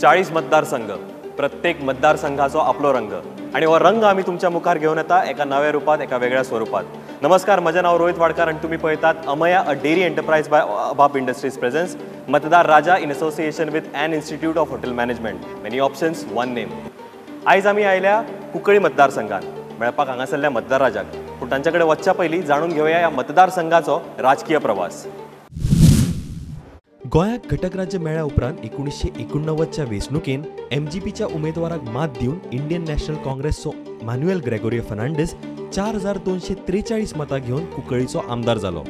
40 मतदारसंघ, प्रत्येक मतदारसंघाचो आपलो रंग आणि हो रंग आमी तुमच्या मुखार घेवन येता एका नव्या रुपात, एका वेगळ्या स्वरूपात। नमस्कार, म्हजें नांव रोहित वाडकर आनी तुमी पळयतात Amaya a dairy enterprise by Abab industries presents Matdar Raja in association with an institute of hotel management. Many options, one name. आयज आमी आयल्या कुंकळी मतदारसंघात मेळपाक हांगासरल्या मतदार राजाक, पूण तांचे कडेन वचच्या पयलीं जाणून घेवया ह्या मतदारसंघाचो राजकीय प्रवास। गोंयाक घटक राज्य मेळ्ळ्या उपरांत 1989च्या वेंचणुकेन एमजीपीच्या उमेदवाराक मात दिवन इंडियन नॅशनल काँग्रेसचो मान्युएल ग्रेगोरियो फर्नांडीस 4243 मतां घेवन कुंकळीचो आमदार जालो।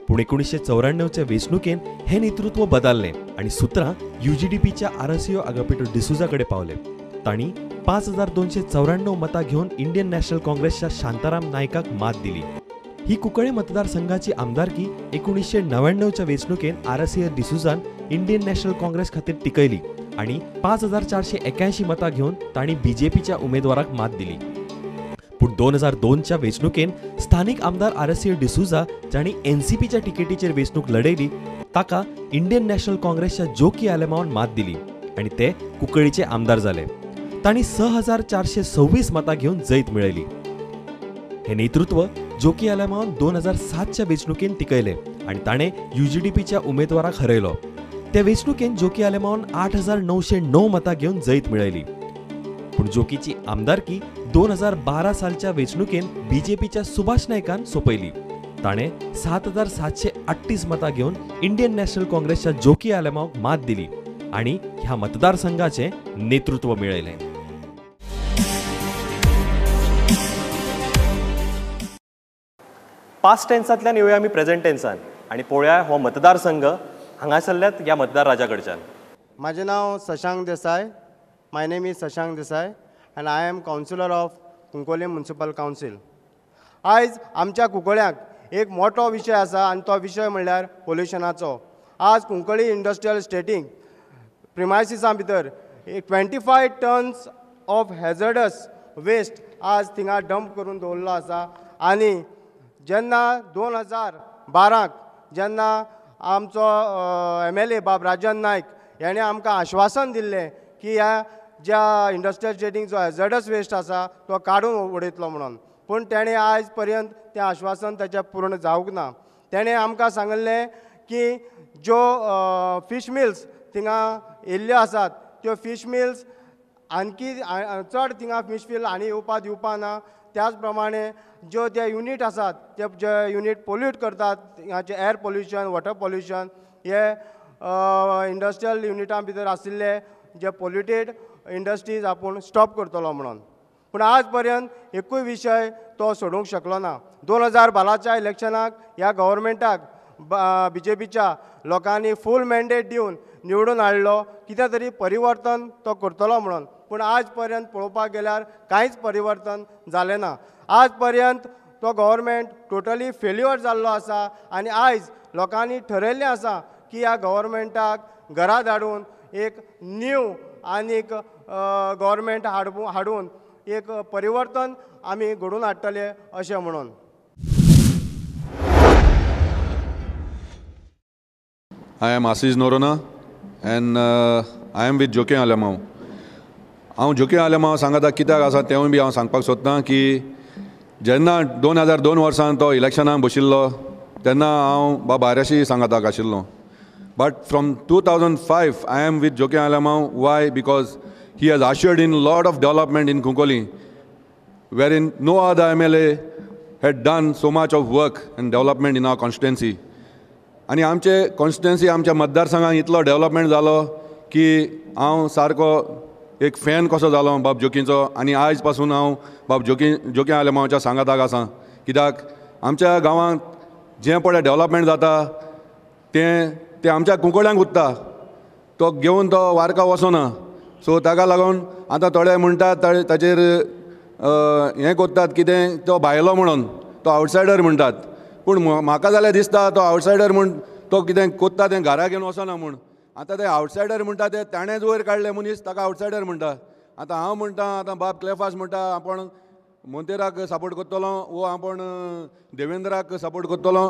पूण 1994च्या वेंचणुकेन हें नेतृत्व बदललें आनी सुत्रां यूजीडीपीच्या आरसीओ आगापेटो डिसुजा कडेन पावले। तांणी 5294 मतां घेवन इंडियन नॅशनल काँग्रेसच्या शांताराम नायकाक मात दिली। ही कुंकळे मतदारसंघाची आमदारकी 1999च्या वेंचणुकेन आरसीए डिसुजान इंडियन नॅशनल काँग्रेस खातीर टिकयली आनी 5481 मतां घेवन तांणी बीजेपीच्या उमेदवाराक मात दिली। पूण 2002च्या वेंचणुकेन स्थानीक आमदार आरसीए डिसुजा जांणी एनसीपीच्या तिकेटीचेर वेंचणूक लढयली ताका इंडियन नॅशनल काँग्रेसच्या जोकी आलेमावान मात दिली आनी ते कुंकळीचे आमदार जाले। तांणी 6426 मतां घेवन जैत मेळयली। हे नेतृत्व जोकी आलेमावान 2007च्या वेंचणुकेन टिकयले आनी ताणें यूजीडीपीच्या उमेदवाराक हरयलो। त्या वेंचणुकेन जोकी आलेमावान 8909 मतां घेवन जैत मेळयली। पूण जोकीची आमदारकी 2012 सालच्या वेंचणुकेन बीजेपीच्या सुभाष नायकान सोंपयली। ताणें 7738 मतां घेवन इंडियन नॅशनल काँग्रेसच्या जोकी आलेमावाक मात दिली आनी ह्या मतदारसंघाचें नेतृत्व मेळयलें। पास्ट टेन्सांतल्यान येवया आमी प्रेझेंट टेन्सान आनी पळोवया हो मतदारसंघ हांगासरल्यात ह्या मतदार राजा कडच्यान। म्हाजें नांव Shashank Desai. My name is Shashank Desai and I am councillor of Cuncolim municipal council. आयज आमच्या कुंकळ्यांक एक मोठो विशय आसा आनी तो विशय म्हणल्यार पोल्युशनाचो। आज कुंकळी इंडस्ट्रियल इस्टेटींक प्रिमायसिसां भितर 25 टन्स ऑफ हॅझर्डस वेस्ट आज थिंगा डंप करून दवरलो आसा। आनी जेन्ना 2012 जेन्ना आमचो MLA बाब राजन नायक हेणें आमकां आश्वासन दिल्लें की ह्या ज्या इंडस्ट्रियल स्टेटींक जो हॅझर्डस वेस्ट आसा तो काडून उडयतलो म्हणून, पूण तेणें आयज पर्यंत तें आश्वासन तेचें पूर्ण जावंक ना। तेणें आमकां सांगिल्लें की ज्यो फीश मिल्स थिंगा येयल्ल्यो आसात त्यो फीश मिल्स आणखी चड थिंगा फीश मिल आनी येवपा दिवपा ना। त्याच प्रमाणे ज्यो ते युनीट आसात ते जे युनीट पोल्यूट करतात हांचे एअर पोल्युशन, वॉटर पोल्युशन हे इंडस्ट्रियल युनिटां भितर आशिल्ले जे पोल्युटेड इंडस्ट्रीज आपूण स्टॉप करतलो म्हणून, पूण आज पर्यंत एकूय विशय तो सोडूंक शकलो ना। 2012च्या इलेक्शनाक ह्या गव्हर्मेंटाक बीजेपीच्या लोकांनी फूल मॅन्डेट दिवन निवडून हाडलो, कितें तरी परिवर्तन तो करतलो म्हणून, पूण आज पर्यंत पळोवपाक गेल्यार कांयच परिवर्तन जालें ना। आज पर्यंत तो गव्हर्मेंट टोटली फेल्युअर जाल्लो आसा आनी आयज लोकांनी ठरयल्लें आसा की ह्या गव्हर्मेंटाक घरा धाडून एक न्यू आनीक गव्हर्मेंट हाडून एक परिवर्तन आमी घडोवन हाडटले अशें म्हणून। I am Assis Noronha and I am with Joaquim Alemao. हांव जोकी आलेमाव सांगता कित्याक आसा तेंवूय बी हांव सांगपाक सोदतां की जेन्ना 2002 वर्सान तो इलेक्शनाक बशिल्लो तेन्ना हांव बाब आरशी सांगाताक आशिल्लो। But from 2005 I am with Joaquim Alemao. Why? Because he has ushered in lot of development in Cuncolim wherein no other MLA had done so much of work and development in our constituency. आनी आमचे constituency आमच्या मतदारसंघात इतलो development जालो की हांव सारको एक फॅन कसो जालो बाब जोकीचो आनी आयज पासून हांव बाब जोकी आलेमावाच्या सांगाताक आसा। कित्याक आमच्या गांवांत जें पळय डेव्हलपमेंट जाता तें तें आमच्या कुंकळ्यांक उरता, तो घेवन तो वारका वचना। सो ताका लागून आतां थोडे म्हणटात ताचेर हें करतात कितें तो भायलो म्हणून, तो आवटसायडर म्हणटात, पूण म्हाका जाल्यार दिसता तो आवटसायडर म्हूण तो कितें कोत्ता तें घरा घेवन वचना म्हूण। आतां ते आवटसायडर म्हणटा ते ताणेंच वयर काडले मनीस ताका आवटसायडर म्हणटा। आतां हांव म्हणटा, आतां बाब क्लेफास म्हणटा आपूण मोंतेराक सपोर्ट करतलो वो आपूण देवेंद्राक सपोर्ट करतलो,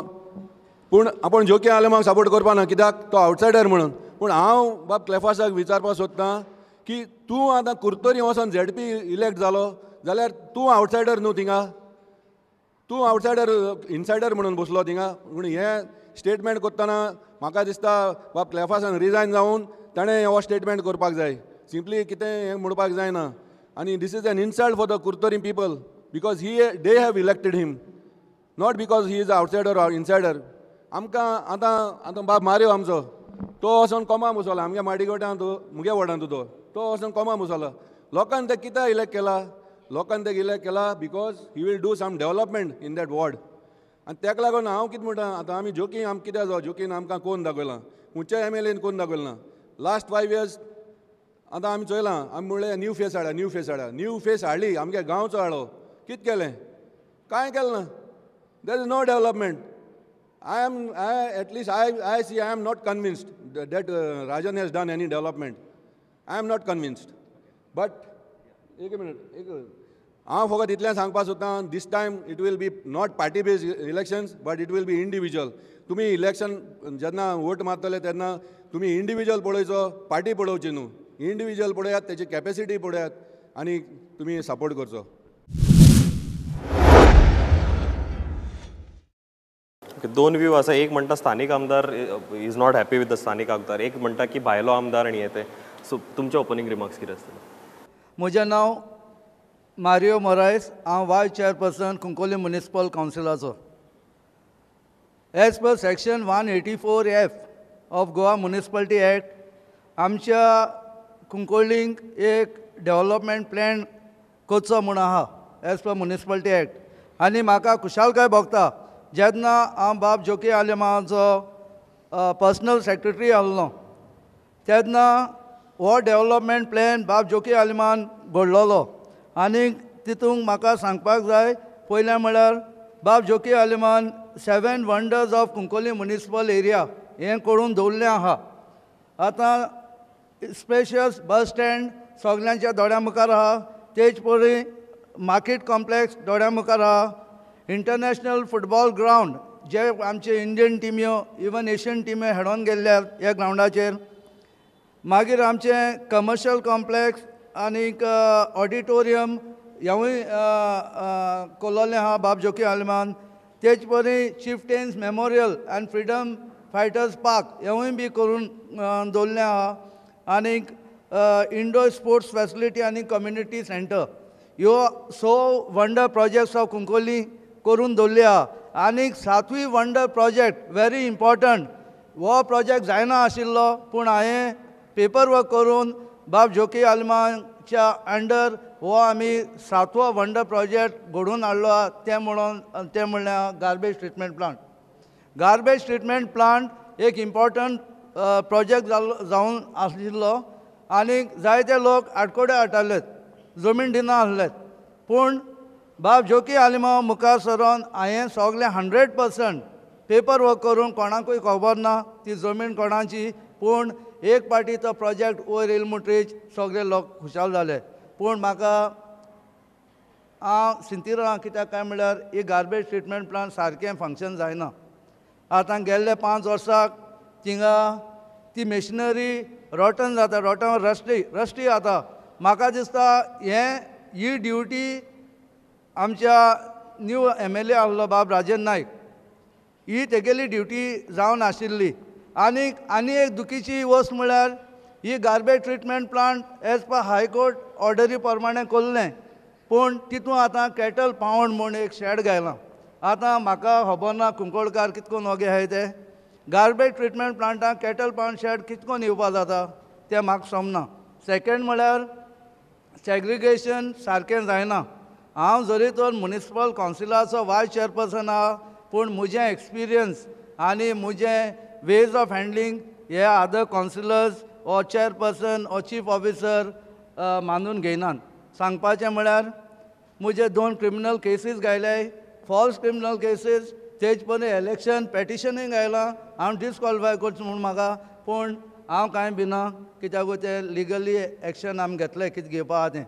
पूण आपूण जोकी आलेमाक सपोर्ट करपा ना कित्याक तो आवटसायडर म्हणून। पूण हांव बाब क्लेफासाक विचारपाक सोदतां की तूं आतां कुर्तोरी वचोन झेडपी इलेक्ट जालो जाल्यार तूं आवटसायडर न्हू थिंगा, तूं आवटसायडर इनसायडर म्हणून बसलो थिंगा. पूण हें स्टेटमेंट करतना म्हाका दिसता बाब क्लेफासान रिजायन जावन ताणें हो स्टेटमेंट करपाक जाय, सिंपली कितें हें म्हणपाक जायना. आनी this is an insult for the Curtorim people because he they have elected him, not because he is outsider or insider. आमकां आतां आतां बाब मारयो आमचो तो वचोन कोमा बसला, आमगे माडीगोट्यान तो मुगे वॉर्डांत तो वचोन कोमा बसला. लोकान ते कित्याक इलेक्ट केला? लोकान ते इलेक्ट केला because he will do some development in that ward. आनी ताका लागून हांव कितें म्हणटा, आतां आमी जोकींग आमकां कित्याक जावं, जोकीन आमकां कोण दाखयलां, खंयच्या एम एल एन कोण दाखयलां लास्ट 5 इयर्स. आतां आमी चोयलां, आमी म्हणलें न्यू फेस हाडा, न्यू फेस हाडा, न्यू फेस हाडली, आमगे गांवचो हाडलो, कितें केलें? कांय केलें ना. There is no development. At least I see, I am not convinced that Rajan has done any development. I am not convinced. But एक मिनिट, एक हांव फकत इतलें सांगपाक सोदतां, this time it will be not party based elections but it will be individual. तुमी election जेन्ना vote मारतले तेन्ना तुमी इंडिविज्युअल पळोवचो, पार्टी पळोवची न्हू. इंडिविज्युअल पळयात, तेची कॅपेसिटी पळयात आनी तुमी सपोर्ट करचो. दोन व्यू आसा, एक म्हणटा स्थानीक आमदार is not happy with the स्थानीक आमदार, एक म्हणटा की भायलो आमदार आनी हे ते. सो तुमचे ओपनिंग रिमार्क्स कितें आसतले? म्हजें नांव मारियो मोरायस, हांव वायस चेअरपर्सन कुंकोली म्युनिसिपल कावन्सिलाचो. As per section 184F of Goa municipality act, आमच्या कुंकोलींक एक डेव्हलपमेंट प्लॅन करचो म्हूण आहा एज पर म्युनिसिपलिटी एक्ट. आनी म्हाका खुशालकाय भोगता जेन्ना हांव बाब जोकी आलेमांचो पर्सनल सेक्रेटरी आहलो तेन्ना हो डेव्हलपमेंट प्लॅन बाब जोकी आलेमान घडलोलो. आनी तितूंत म्हाका सांगपाक जाय, पयलें म्हळ्यार बाब Joki आलेमान 7 wonders of Cuncolim municipal area हें करून दवरलें आहा. आतां स्पेशियस बस स्टँड सगल्यांच्या दोळ्यां मुखार आहा, तेच परी मार्केट कॉम्प्लेक्स दोळ्यां मुखार आहा, इंटरनॅशनल फुटबॉल ग्रावंड जे आमचे इंडियन टिम्यो इवन एशियन टिम्यो हेडोन गेल्ल्या ह्या ग्रावंडाचेर, मागीर आमचें कमर्शियल कॉम्प्लेक्स आनीक ऑडिटोरियम हेवूय कोल्लोलें आहा बाब जोकी आलेमान. तेच परी chieftains memorial and freedom fighters park हेवूय बी करून दवरलें आहा. आनीक इंडोर स्पोर्ट्स फॅसिलिटी आनी कम्युनिटी सेंटर, ह्यो 6 वंडर प्रोजेक्ट्स ऑफ कुंकोली करून दवरली आहा. आनीक 7वी वंडर प्रोजेक्ट व्हेरी इम्पॉर्टंट, हो प्रोजेक्ट जायना आशिल्लो पूण हांवें पेपर वर्क करून बाब जोकी आलेमाच्या अंडर हो आमी 7वो वंडर प्रोजेक्ट घडोवन हाडलो आहा. तें म्हणून तें म्हणल्यार garbage treatment plant. Garbage treatment plant एक इम्पॉर्टंट प्रोजेक्ट जालो जावन आशिल्लो आनीक जायते लोक आडकोडे हाडटाले, जमीन दिना आसले, पूण बाब जोकी आलेमांव मुखार सरोन हांवें सगळें 100% पेपर वर्क करून कोणाकूय खबर ना ती जमीन कोणाची, पूण एक पाटी तो प्रोजेक्ट वयर येयलो म्हणटरीच सगळे लोक खुशाल जाले. पूण म्हाका हांव सिंतीर आहा कित्याक काय म्हणल्यार ही गार्बेज ट्रिटमेंट प्लांट सारकें फंक्शन जायना. आतां गेल्ले 5 वर्साक थिंगा ती मेशिनरी रोटन जाता, रोटन रस्टी रस्टी जाता. म्हाका दिसता हें ही ड्युटी आमच्या न्यू एम एल ए आहलो बाब राजन नायक, ही तेगेली ड्युटी जावन आशिल्ली. आनीक आनी एक दुखीची वस्त म्हळ्यार ही garbage treatment plant as per high court ऑर्डरी प्रमाणें कोल्लें, पूण तितून आतां कॅटल पावंड म्हूण एक शेड घायलां. आतां म्हाका खबर ना कुंकोळकार कितकोन वोगे आहाय ते गार्बेज ट्रिटमेंट प्लांटाक कॅटल पावंड शेड कितकोन येवपा जाता तें म्हाका समजना. सेकेंड म्हळ्यार सेग्रिगेशन सारकें जायना. हांव जरी तर म्युनिसिपल कावन्सिलाचो वायस चेअरपर्सन आहा, पूण म्हजें एक्सपिरियन्स आनी म्हजें वेज ऑफ हँडलिंग हे other councillors or chairperson or chief officer मानून घेयनात. सांगपाचें म्हळ्यार म्हजे 2 क्रिमिनल केसीस घायले, फॉल्स क्रिमिनल केसीस, तेज परी इलेक्शन पेटिशनूय घायलां, हांव डिसक्वॉलिफाय करचो म्हूण म्हाका, पूण हांव कांय भिना कित्याक तें लिगली एक्शन आमी घेतलें कितें घेवपा आहा तें.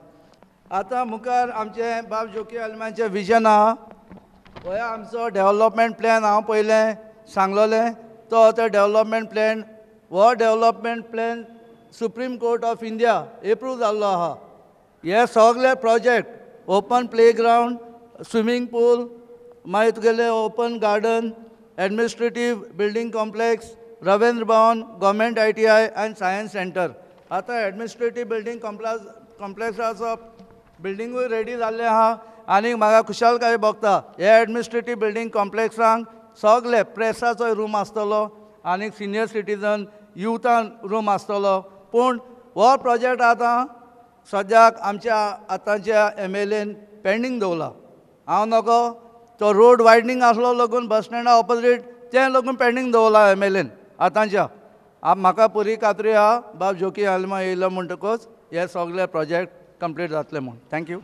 आतां मुखार आमचें बाब जोकी आलेमांचें विजन आहा, हो आमचो डेव्हलपमेंट प्लॅन हांव पयलें सांगलोलें तो आतां डेव्हलपमेंट प्लॅन हो development plan Supreme Court of India approve जाल्लो आहा. हे सगळे project open play ground, swimming pool, मागीर तुगेले open garden, administrative building complex, Ravindra Bhavan, government ITI आनी सायन्स सेंटर. आतां एडमिनिस्ट्रेटीव बिल्डींग कॉम्प्लेक्साचो बिल्डिंगूय रेडी जाल्लें आहा आनी म्हाका खुशालकाय भोगता. हे एडमिनिस्ट्रेटीव बिल्डींग कॉम्प्लेक्सांक सगळे प्रेसाचोय रूम आसतलो आनी सिनियर सिटीजन युथान रूम आसतलो. पूण हो प्रोजेक्ट आतां सद्याक आमच्या आतांच्या MLAन पेंडींग दवरला. हांव नको तो रोड वायडनींग आसलो लागून बस स्टँडा ऑपोजीट तें लागून पेंडींग दवरला MLAन आतांच्या. म्हाका पुरी खात्री आहा बाब जोकीम आलेमांव येयलो म्हणटकूच हे सगळे प्रोजेक्ट कंप्लीट जातले म्हूण. Thank you.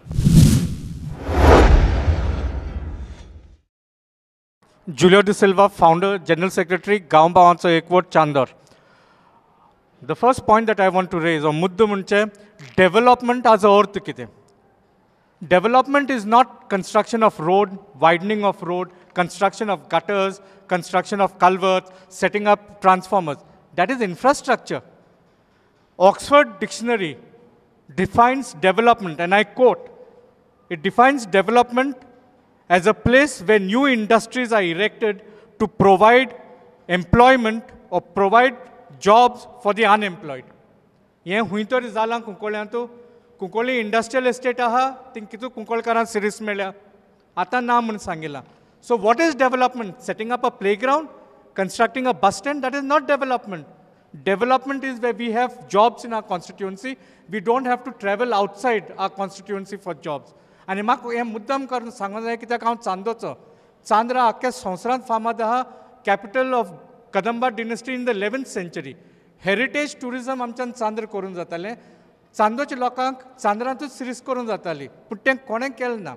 Julio D'Silva, founder, general secretary, गांवभावांचो एकवट, Chandor. The first point that I want to raise, or मुद्दो म्हणजे डेव्हलपमेंटाचो अर्थ कितें. Development is not construction of road, widening of road, construction of gutters, construction of culverts, setting up transformers. That is infrastructure. Oxford Dictionary defines development, and I quote, it defines development as a place where new industries are erected to provide employment or provide jobs for the unemployed. हें हुंय तरी जालां कुंकळ्यांतू. Cuncolim industrial estate आहा, thing कितू कुंकळकारांक series मेळ्ळ्या, आतां ना म्हूण सांगिलां. So what is development? Setting up a playground, constructing a bus stand, that is not development. Development is where we have jobs in our constituency. We don't have to travel outside our constituency for jobs. आनी म्हाका हें मुद्दम करून सांगूंक जाय कित्याक हांव चांदोचो. चांद्रा आख्ख्या संवसारांत फामाद आहा, capital of Kadamba dynasty in the 11th century. Heritage tourism आमच्यान चांद्र करूंक जातालें. चांदोच्या लोकांक चांद्रांतूच सिरीस करूंक जाताली, पूण तें कोणें केलें ना.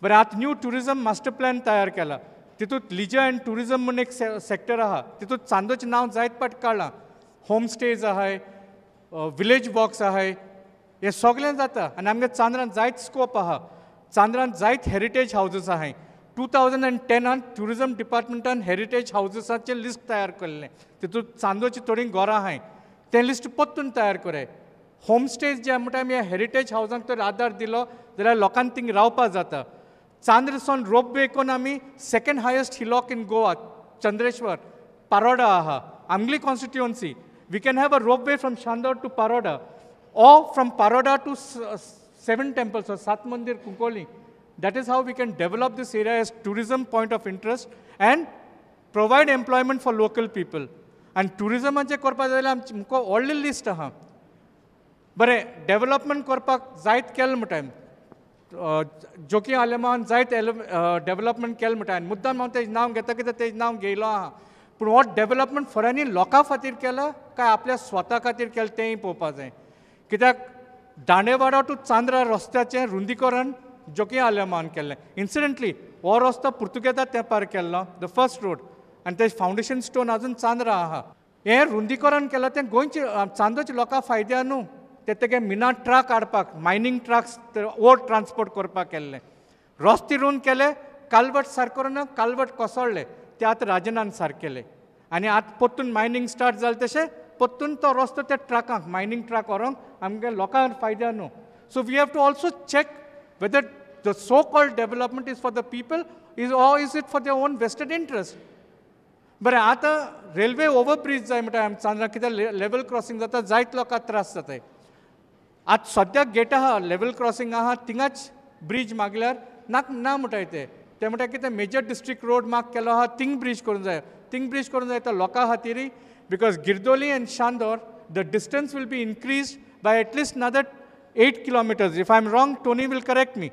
बरें, आतां न्यू ट्युरिजम मास्टर प्लॅन तयार केला, तितूंत लिजर अँड ट्युरिजम म्हूण एक सेक्टर आहा, तितूंत चांदोचें नांव जायत पाट काडलां. होम स्टेज आहाय, विलेज वॉक्स आहाय, हें सगळें जाता. आनी आमगे चांद्रांत जायत स्कोप आहा, चांद्रांत जायत हेरिटेज हावजीस आहाय. 2010 ट्युरिजम डिपार्टमेंटान हेरिटेज हावजीसाचें लिस्ट तयार केल्लें, तितूंत चांदोची थोडीं घरां आहाय, तें लिस्ट परतून तयार कराय. होम स्टेज जे म्हणटा आमी हेरिटेज हावजांक तर आदार दिलो जाल्यार लोकांक थिंग रावपा जाता. चांद्रसून रोपवे करून आमी second highest hillock in Goa, Chandreshwar, Paroda आहा आमगेली constituency. We can have a ropeway from Chandor to Paroda or from Paroda to 7 temples or Sat Mandir, Cuncolim. That is how we can develop this area as tourism point of interest and provide employment for local people. And tourism करपा जाल्यार आमकां व्हडली list आहा. बरें, development करपाक जायत केलें म्हणटा, जोकीम आलेमांवान जायत डेव्हलपमेंट केलें म्हणटा, आनी मुद्दाम हांव तेजें नांव घेता कित्याक तेजें नांव घेयलो आहा. पूण हो डेव्हलपमेंट खऱ्यांनी लोकां खातीर केला काय आपल्या स्वता खातीर केलें तेंय पळोवपा जाय. कित्याक दांडेवाडा टू चांद्रा रस्त्याचें रुंदीकरण जोकीम आलेमांवान केल्लें. इन्सिडंटली हो रस्तो पुर्तुगेजा तेंपार केल्लो, the first road, आनी तेजें फावंडेशन स्टोन आजून चांद्रा आहा. हें रुंदीकरण केलां तें गोंयचे चांदोच्या लोकां फायद्या न्हू, ते तेगे मिना ट्रक हाडपाक, मायनींग ट्रक्स ओर ट्रान्सपोर्ट करपाक केल्लें. रस्ते रोवन केले, कालवट सारको ना, कालवट कोसळ्ळे, ते आतां राजनान सारकेले. आनी आतां परतून मायनींग स्टार्ट जालें तशें परतून तो रस्तो त्या ट्रकांक, मायनींग ट्रक व्हरोंक आमगे लोकांक फायद्या न्हू. So we have to also check whether the so called development is for the people is or is it for their own vested interest. बरें, आतां रेल्वे ओवरब्रीज जाय म्हणटा आमकां चांद्रा, कित्याक लेवल क्रॉसिंग जाता, जायत लोकांक त्रास जाताय. आतां सद्याक गेट आहा, लेवल क्रॉसिंग आहा, थिंगाच ब्रीज मागल्यार ना ना म्हणटाय ते म्हणटा कितें मेजर डिस्ट्रिक्ट रोड मार्क केलो आहा, थिंग ब्रीज करूंक जाय. थिंग ब्रीज करूंक जाय तो लोकां खातीर, because Girdoli and Chandor the distance will be increase by at least another 8 kilometers. If I am wrong, Tony will correct me.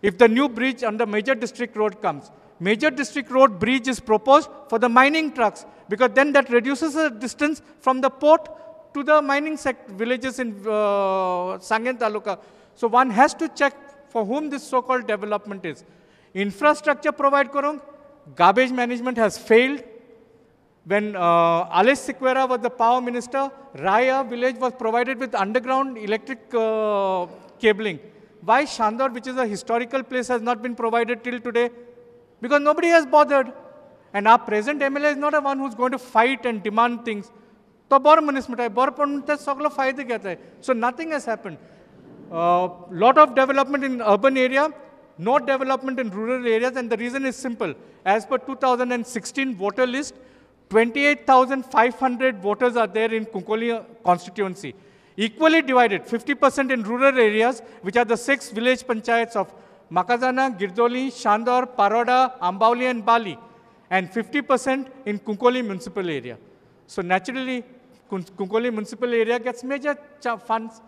If the new bridge on the major district road comes, major district road bridge is proposed for the mining trucks, because then that reduces the distance from the port to the mining villages in Sanguem Taluka. So one has to check for whom this so-called development is. Infrastructure provide karung, garbage management has failed. When Alex Sequeira was the power minister, Raya village was provided with underground electric cabling. Why Chandor, which is a historical place, has not been provided till today? Because nobody has bothered. And our present MLA is not a one who's going to fight and demand things. तो बरो मनीस म्हणटाय, बरेपण ते सगलो फायदो घेताय. So nothing has happened. Lot of development in urban area, no development in rural areas, and the reason is simple. As per 2016 voter list, 28,500 voters are there in Cuncolim constituency. Equally divided, 50% in rural areas, which are the 6 village panchayats of Macazana, Girdoli, Chandor, Paroda, Ambavali and Bali, and 50% in Cuncolim municipal area. So naturally, Cuncolim municipal area gets major funds,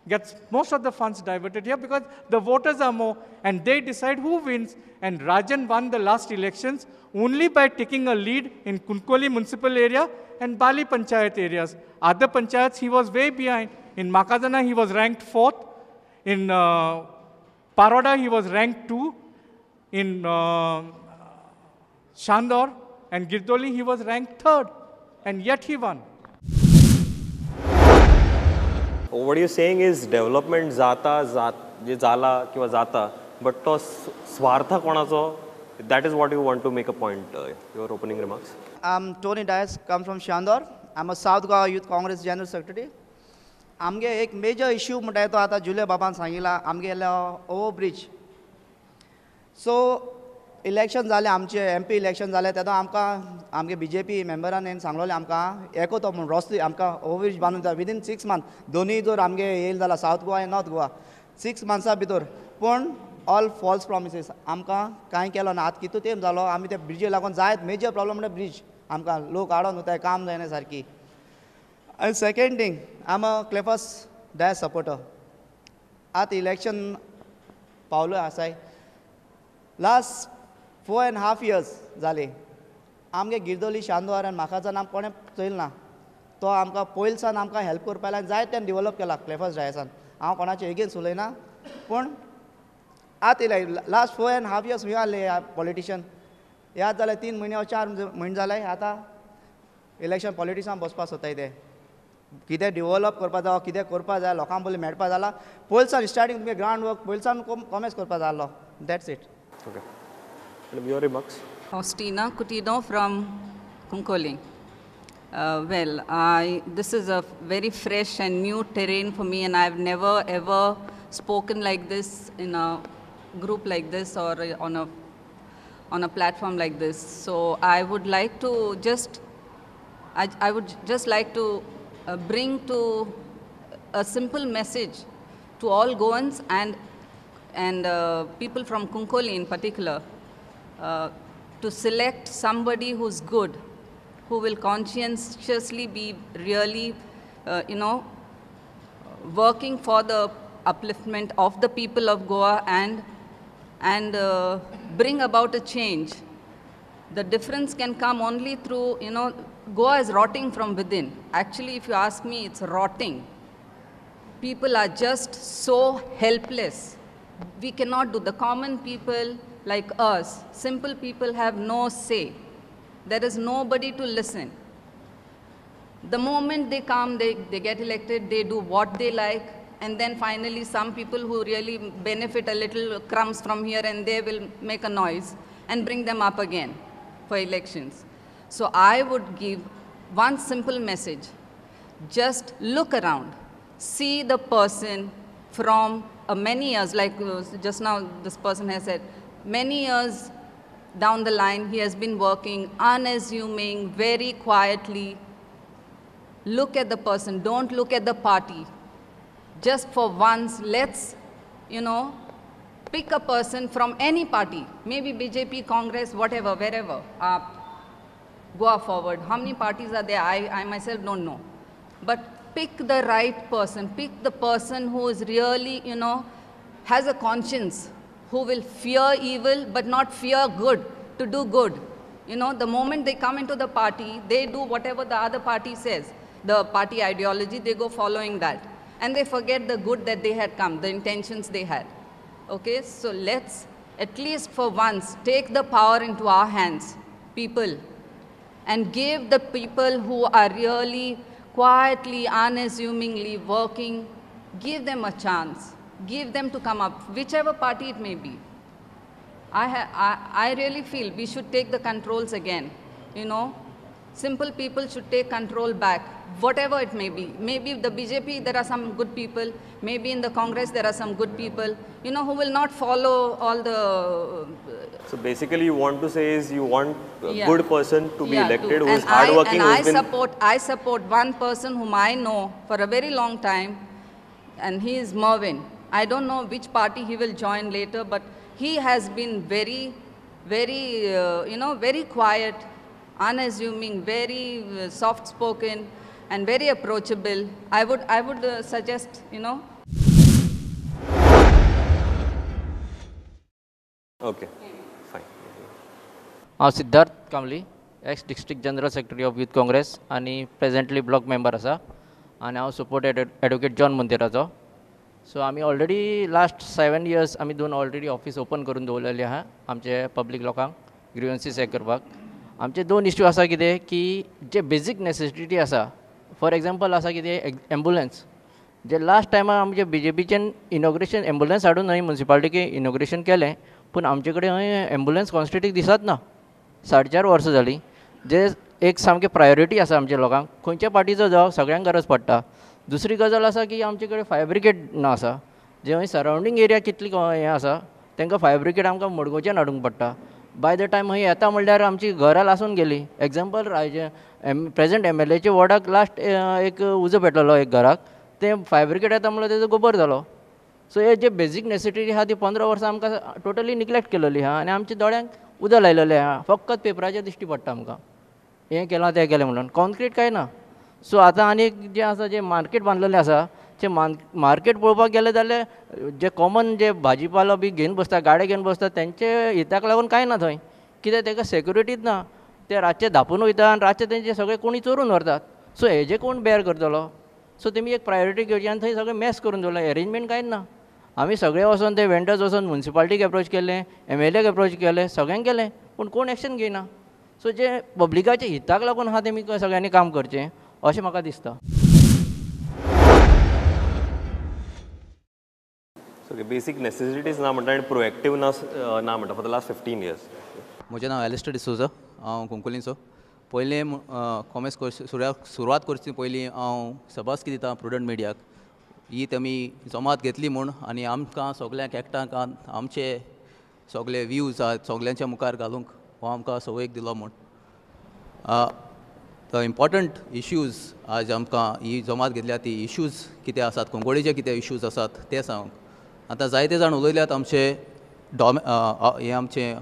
gets most of the funds diverted here because the voters are more and they decide who wins. And Rajan won the last elections only by taking a lead in Cuncolim municipal area and Bali panchayat areas. Other panchayats, he was way behind. In Macazana, he was ranked 4th. In Paroda, he was ranked 2. In Chandor and Girdoli, he was ranked 3rd. And yet he won. What you're saying is development जाता जाला किंवा जाता, but तो स्वार्थ कोणाचो, that is what you want to make a point, your opening remarks. I'm Tony Dias, come from Chandor. I'm a South Goa Youth Congress General Secretary. आमगे एक major issue म्हणटाय तो आतां जुलियो बाबान सांगिला, आमगेलो ओवर ब्रिज. सो इलेक्शन जालें, आमचें M P election जालें तेन्ना आमकां आमगे बी जे पी मेम्बरान सांगलोलें आमकां एको तो म्हूण रस्तो आमकां ओवर ब्रिज बांदून दिता विदीन 6 मंथ. दोनूय जर आमगे येयल जाला सावथ गोवा आनी नॉर्थ गोवा 6 मंथ्सा भितर, पूण ऑल फॉल्स प्रॉमिसीस, आमकां कांय केलो ना. आतां कितू तेंप जालो आमी ते ब्रिजे लागून जायत मेजर प्रॉब्लम म्हणल्यार ब्रिज, आमकां लोक आडोन वताय, काम जायना सारकी. आनी second thing, I am a Cleophas Dias supporter. आतां इलेक्शन पावलो आसाय, लास्ट 4.5 इयर्स जाले आमगे गिरदोली, शांदोर आनी माकाझाना आमकां कोणें चोयल ना. तो आमकां पयलसान आमकां हेल्प करपा लागून जायते तेणें डिवॅलप केला क्लेफास डायसान. हांव कोणाचे एगेन्स्ट उलयना, पूण आतां येयले लास्ट 4.5 इयर्स खंय आहले पॉलिटिशन. याद जाले 3 म्हयने 4 म्हयने जाले आतां इलेक्शन पॉलिटिक्सान बसपाक सोदताय ते. कितें डिवॅलप करपा जावो, कितें करपा जाय, लोकां पयलीं मेळपा जाला. पयलसान स्टार्टींग तुमगे ग्रावंड वर्क पयलसान कॉमेस करपा जाय आहलो. That's it. Okay. Your remarks? Faustina Coutinho from Cuncolim. Well, this is a very fresh and new terrain for me, and I've never ever spoken like this in a group like this or on a platform like this. So I would like to just, I would just like to bring to a simple message to all Goans and people from Cuncolim in particular, to select somebody who's good, who will conscientiously be really, working for the upliftment of the people of Goa and bring about a change. The difference can come only through, Goa is rotting from within. Actually, if you ask me, it's rotting. People are just so helpless. We cannot do. The common people like us, simple people, have no say. There is nobody to listen. The moment they come, they get elected, they do what they like, and then finally some people who really benefit a little crumbs from here and they will make a noise and bring them up again for elections. So I would give one simple message. Just look around, see the person from many years, like just now this person has said, many years down the line, he has been working unassuming, very quietly. Look at the person, don't look at the party. Just for once, let's, pick a person from any party, maybe BJP, Congress, whatever, wherever, Goa Forward. How many parties are there? I myself don't know. But pick the right person, pick the person who is really, has a conscience, who will fear evil but not fear good, to do good. The moment they come into the party, they do whatever the other party says, the party ideology, they go following that. And they forget the good that they had come, the intentions they had. Okay, so let's, at least for once, take the power into our hands, people, and give the people who are really quietly, unassumingly working, give them a chance. Give them to come up, whichever party it may be. I really feel we should take the controls again, Simple people should take control back, whatever it may be. Maybe the BJP, there are some good people. Maybe in the Congress, there are some good people, you know, who will not follow all the... So basically you want to say is you want a good person to be elected, who is hardworking. And I support one person whom I know for a very long time, and he is Mervyn. I don't know which party he will join later, but he has been very, very, you know, very quiet, unassuming, very soft-spoken, and very approachable. I would suggest, you know. Okay, fine. हांव Siddharth Kamli, ex district general secretary of youth Congress आनी presently block member आसा, आनी हांव support advocate John मंदिराचो. So आमी already last 7 years आमी दोन already office open करून दवरलेली आहा आमचे पब्लीक लोकांक ग्रिवन्सीस हें करपाक. आमचे दोन इश्यू आसा कितें की जे बेजीक नेसेसिटी आसा, फॉर एग्जाम्पल आसा कितें एम्बुलन्स. जे लास्ट टायमा आमचे बीजेपीच्यान इनॉग्रेशन एम्बुलन्स हाडून हय मुन्सिपालिटीक इनॉग्रेशन केलें, पूण आमचे कडेन हय एम्बुलन्स कॉन्स्टिटीक दिसत ना. 4.5 वर्सां जालीं. जे एक सामकी प्रायोरिटी आसा आमच्या लोकांक, खंयच्या पार्टीचो जावं सगळ्यांक गरज पडटा. दुसरी गजाल आसा की आमचे कडेन फायर ब्रिगेड ना आसा, जे हय सरावंडींग एरिया कितली हें आसा तांकां फायर ब्रिगेड आमकां मडगांवच्यान हाडूंक पडटा. बाय the time हय येता म्हणल्यार आमची घरां लासून गेली. एग्जाम्पल रायजे प्रेजेंट एमएलएच्या वॉर्डाक लास्ट एक उजो पेटलेलो एक घराक, तें फायर ब्रिगेड येता म्हणल्यार तेजो गोबर जालो. सो हे जे बेजीक नेसेसिटी आहा ती 15 वर्सां आमकां टोटली निग्लेक्ट केलेली आहा आनी आमच्या दोळ्यांक उदक लायलेलें आहा. फकत पेपराचेर दिश्टी पडटा आमकां, हें केलां तें केलें म्हणून, कॉन्क्रीट कांय ना. सो आतां आनी एक जें आसा, जें मार्केट बांदलेलें आसा, तें मार्केट पळोवपाक गेलें जाल्यार जे कॉमन जे भाजीपालो बी घेवन बसता, गाडे घेवन बसता, तेंचे हिताक लागून कांय ना थंय. कित्याक ताका सेक्युरिटीच ना, ते रातचे धांपून वयता आनी रातचे तेंचे सगळे कोणी चोरून व्हरतात. सो हेजे कोण बेर करतलो? सो तेमी एक प्रायोरिटी घेवची आनी थंय सगळें मॅस करून दवरलें, एरेंजमेंट कांयच ना. आमी सगळे वचोन ते वेंडर्स वचोन मुन्सिपालिटीक एप्रोच केलें, एमएलएक एप्रोच केलें, सगळ्यांक केलें, पूण कोण एक्शन घेयना. सो जे पब्लिकाच्या हिताक लागून आहा तेमी सगळ्यांनी काम करचें अशें म्हाका दिसता. सो बेसीक नेसेसिटीज ना म्हणटा आनी प्रोएक्टीव ना म्हणटा फॉर the last 15 years. म्हजें नांव एलिस्टर डिसोजा, हांव कुंकोलीचो. पयलीं कॉमर्स सुरवात करची पयलीं हांव सभासकी दिता प्रुडंट मिडियाक, ही तेमी जमात घेतली म्हूण आनी आमकां सगल्यांक एकठांय आमचे सगळे व्यूज आहात सगल्यांच्या मुखार घालूंक हो आमकां संवयक दिलो म्हूण. The important issues आज आमकां ही जमात घेतल्या ती इश्यूज कितें आसात, कुंकळीचे कितें इश्यूज आसात ते सांगूंक. आतां जायते जाण उलयल्यात आमचे हे आमचे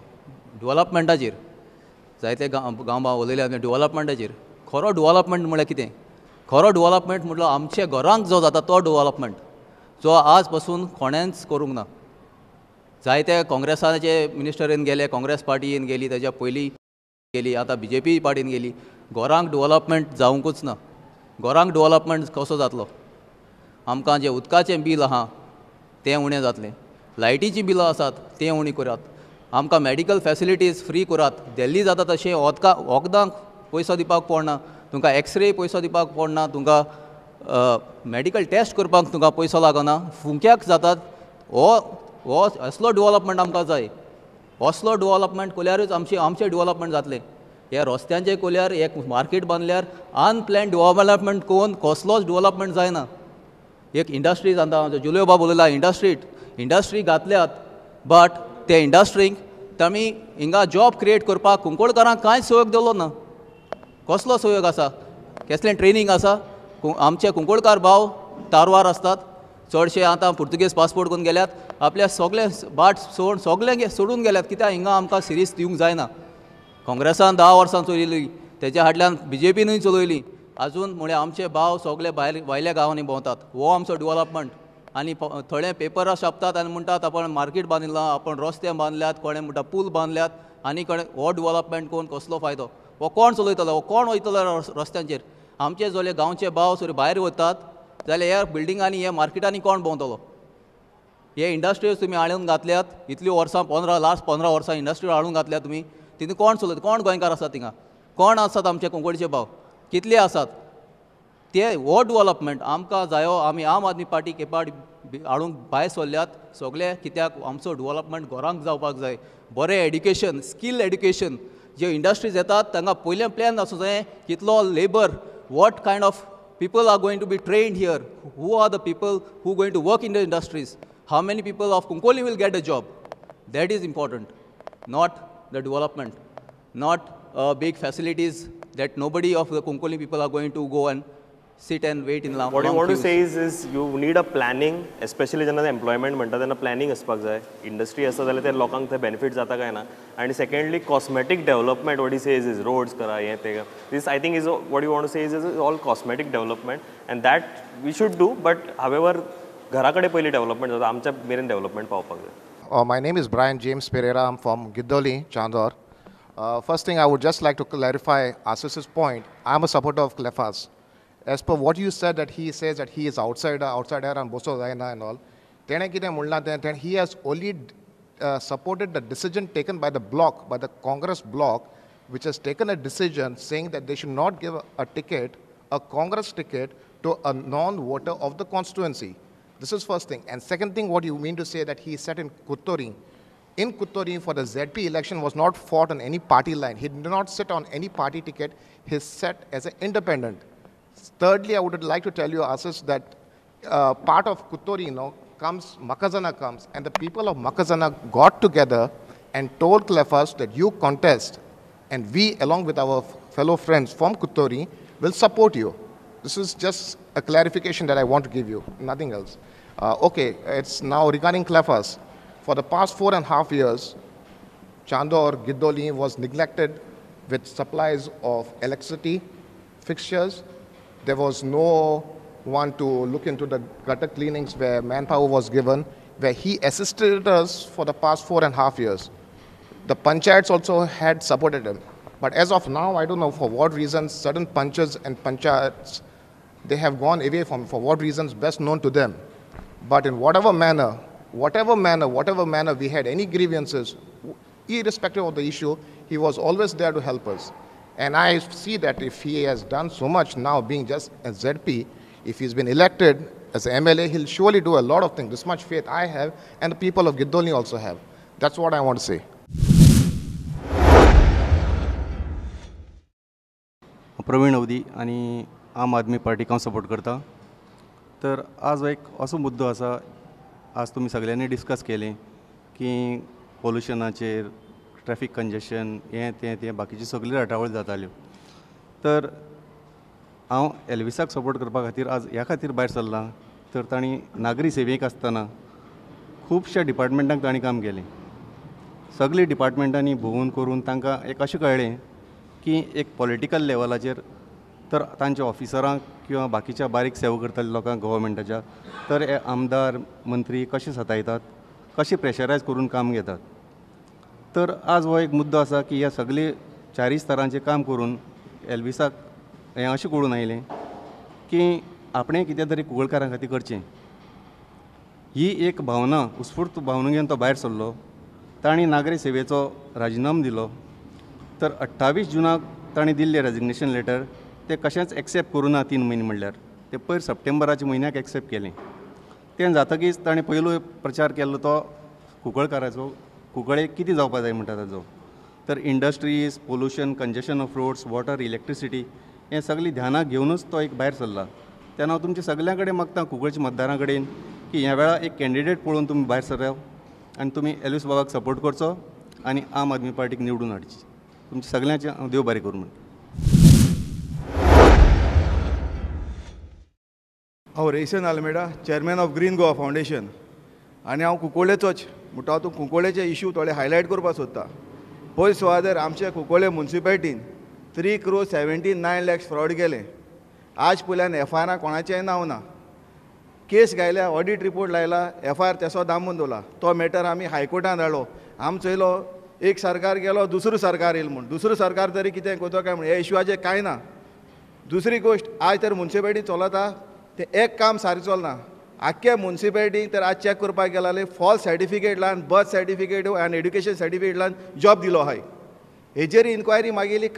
डेवलपमेंटाचेर, जायते गांव उलयल्यात डेवलपमेंटाचेर. खरो डेवलपमेंट म्हळ्यार कितें? खरो डेवलपमेंट म्हटल्यार आमच्या घरांक जो जाता तो डेवलपमेंट, जो आज पसून कोणेंच करूंक ना. जायते काँग्रेसाचे मिनिस्टरीन गेले, काँग्रेस पार्टीन गेली, ताच्या पयलीं गेली, आतां बीजेपी पार्टीन गेली. घरांक डेवलपमेंट जावंकूच ना. घरांक डेवलपमेंट कसो जातलो? आमकां जें उदकाचें बील आहा तें उणें जातलें, लायटीचीं बिलां आसात तें उणीं करात, आमकां मेडिकल फॅसिलिटीज फ्री करात. दिल्ली जाता तशें वखदांक पयसो दिवपाक पडना, तुमकां एक्सरे पयसो दिवपाक पडना, तुमकां मेडिकल टेस्ट करपाक तुमकां पयसो लागना, फुंक्याक जातात. हो हो असलो डेवलपमेंट आमकां जाय. असलो डेवलपमेंट केल्यारूच आमचें डेवलपमेंट जातलें. हे रस्त्यांचे केल्यार, एक मार्केट बांदल्यार, अनप्लॅन डेवलपमेंट करून कसलोच डेवलपमेंट जायना. एक इंडस्ट्री जाता, जुलियो बाब उलयला, इंडस्ट्री घातल्यात, बट ते इंडस्ट्रीक तामी हिंगा जॉब क्रिएट करपाक कुंकळकारांक कांय सहयोग दिलो ना. कसलो सहयोग आसा? कसलें ट्रेनींग आसा? आमचे कुंकळकार भाव तारवार आसतात चडशे, आतां पुर्तुगेज पासपोर्ट करून गेल्यात, आपल्या सगळे बाट सोड सगळे सोडून गेल्यात. कित्याक हिंगा आमकां सिरीज दिवंक जायना. काँग्रेसान 10 वर्सां चलयली, तेच्या फाटल्यान बीजेपीनूय चलयली, आजून म्हळ्यार आमचे भाव सगळे भायल्या गांवांनी भोंवतात. हो आमचो डेवलपमेंट. आनी थोडे पेपरां छापतात आनी म्हणटात आपण मार्केट बांदिलां, आपण रस्ते बांदल्यात, कोणें म्हणटा पूल बांदल्यात, आनी कोणें. हो डेवलपमेंट करून कसलो फायदो? हो कोण चलयतलो? हो कोण वयतलो रस्त्यांचेर? आमचे जले गांवचे भाव सर भायर वतात जाल्यार ह्या बिल्डिंगांनी, ह्या मार्केटांनी कोण भोंवतलो? हे इंडस्ट्रीज तुमी हाडून घातल्यात इतलीं वर्सां, लास्ट 15 वर्सां इंडस्ट्री हाडून घातल्यात तुमी, तितून कोण चलयता? कोण गोंयकार आसात थिंगा? कोण आसात आमचे कुंकळचे भाव? कितले आसात ते? हो डेवलपमेंट आमकां जायो. आमी आम आदमी पार्टी केपाट हाडूंक भायर सरल्यात सगळे, कित्याक आमचो डेवलपमेंट घरांक जावपाक जाय. बरें एड्युकेशन, स्कील एड्युकेशन, जे इंडस्ट्रीज येतात तांकां पयलें प्लॅन आसूं जाय कितलो labour, what kind of people are going to be trained here, who are the people who going to work in the industries, how many people of Cuncolim will get a job. That is important, not the development, not big facilities that nobody of the Cuncolim people are going to go and sit and wait in long What you want to queues. say is you need a planning, especially जेन्ना employment म्हणटा तेन्ना planning आसपाक जाय. Industry आसा जाल्यार ते लोकांक ते बेनिफीट जाता काय ना. आनी secondly cosmetic development, what he says is roads करा हें तें, this I think is what you want to say is all cosmetic development and that we should do, but however घरा कडेन पयलीं डेव्हलपमेंट जाता, आमच्या मेरेन डेव्हलपमेंट पावपाक जाय. My name is Brian James Pereira. I'm from Giddoli, Chandor. First thing, I would just like to clarify Asis's point. I'm a supporter of Clephas. As per what you said, that he says that he is outsider and Boso Zaina and all. Tene kite mulna then he has only supported the decision taken by the bloc, by the Congress bloc, which has taken a decision saying that they should not give a ticket, a Congress ticket, to a non-voter of the constituency. This is first thing. And second thing, what you mean to say that he sat in Kuttori. In Kuttori for the ZP election was not fought on any party line. He did not sit on any party ticket. He sat as an independent. Thirdly, I would like to tell you, Asis, that part of Kuttori, you know, comes, Makazana comes, and the people of Makazana got together and told Clephas that you contest, and we, along with our fellow friends from Kuttori, will support you. This is just a clarification that I want to give you, nothing else. Okay, it's now regarding Clephas. For the past 4.5 years, Chandor, Giddoli was neglected with supplies of electricity, fixtures. There was no one to look into the gutter cleanings where manpower was given, where he assisted us for the past 4.5 years. The panchayats also had supported him. But as of now, I don't know for what reasons, certain panchas and panchayats, they have gone away from, for what reasons best known to them. But in whatever manner we had any grievances, irrespective of the issue, he was always there to help us. And I see that if he has done so much now, being just a ZP, if he's been elected as an MLA, he'll surely do a lot of things. This much faith I have, and the people of Giddoli also have. That's what I want to say. Praveen Avadi आनी आम आदमी पार्टीक हांव support करता. तर आज एक असो मुद्दो आसा, आज तुमी सगळ्यांनी डिस्कस केलें की पोल्युशनाचेर, ट्रॅफिक कंजेशन, हें तें तें बाकीची सगळी राटावळ जाताल्यो. तर हांव एल्विसाक सपोर्ट करपा खातीर आज ह्या खातीर भायर सरलां, तर तांणी नागरी सेवेक आसतना खुबश्या डिपार्टमेंटांक तांणी काम केलें. सगळीं डिपार्टमेंटांनी भोंवून करून तांकां एक अशें कळ्ळें की एक पॉलिटिकल लेवलाचेर तर तांच्या ऑफिसरांक किंवा बाकीच्या बारीक सेवा करतल्या लोकांक गव्हर्मेंटाच्या, तर हे आमदार मंत्री कशे सतायतात, कशे प्रेशरायज करून काम घेतात. तर आज हो एक मुद्दो आसा की ह्या सगळे चारीय स्तरांचें काम करून एल्विसाक हें अशें कळून आयलें की आपणें कितें तरी कुंकळकारां खातीर करचें. ही एक भावना, उत्स्फूर्त भावना घेवन तो भायर सरलो. तांणी नागरी सेवेचो राजिनामो दिलो. तर 28 जुनाक तांणी दिल्लें रेजिग्नेशन लेटर तें कशेंच एक्सेप्ट करूं ना. 3 म्हयने म्हणल्यार तें पयर सप्टेंबराच्या म्हयन्याक एक्सेप्ट केलें. तें जातकीच ताणें पयलो प्रचार केल्लो तो कुंकळकाराचो, कुंकळे कितें जावपा जाय म्हणटा ताजो. तर industries, pollution, congestion of roads, water, electricity हें सगळें ध्यानाक घेवनूच तो एक भायर सरला. तेन्ना हांव तुमच्या सगल्यां कडेन मागता, कुंकळच्या मतदारां कडेन, की ह्या वेळार एक कॅन्डिडेट पळोवन तुमी भायर सराव आनी तुमी एल्विस बाबाक सपोर्ट करचो आनी आम आदमी पार्टीक निवडून हाडची. तुमच्या सगल्यांचें हांव देव बरें करूं म्हणटा. हांव Rayson Almeida, chairman of Green Goa Foundation, आनी हांव कुंकळ्ळेचोच. म्हणटा हांव कुंकळ्ळेचे इशू थोडे हायलायट करपाक सोदता. पयर सुवातेर आमच्या कुंकळ्ळे मुन्सिपालिटीन 3 crore 79 lakhs fraud केलें. आज पयल्यान एफ I आरान कोणाचेंय नांव ना. केस घायल्या, ऑडीट रिपोर्ट लायला, एफ I R तेसो दामून दवरला. तो मॅटर आमी हायकोर्टान धाडलो. आमचो येयलो एक सरकार गेलो, दुसरो सरकार येयल म्हूण, दुसरो सरकार तरी कितें करता काय म्हूण ह्या इशुआचेर कांय ना. दुसरी गोश्ट, आज तर मुन्सिपालिटी चलता तें एक काम सारकें चलना. आख्ख्या मुन्सिपालिटीक तर आज चॅक करपाक गेल्यार फॉल्स सर्टिफिकेट लावन, बर्थ सर्टिफिकेट आनी एड्युकेशन सर्टिफिकेट लावन जॉब दिलो आहाय. हेजेर इन्क्वायरी मागयली.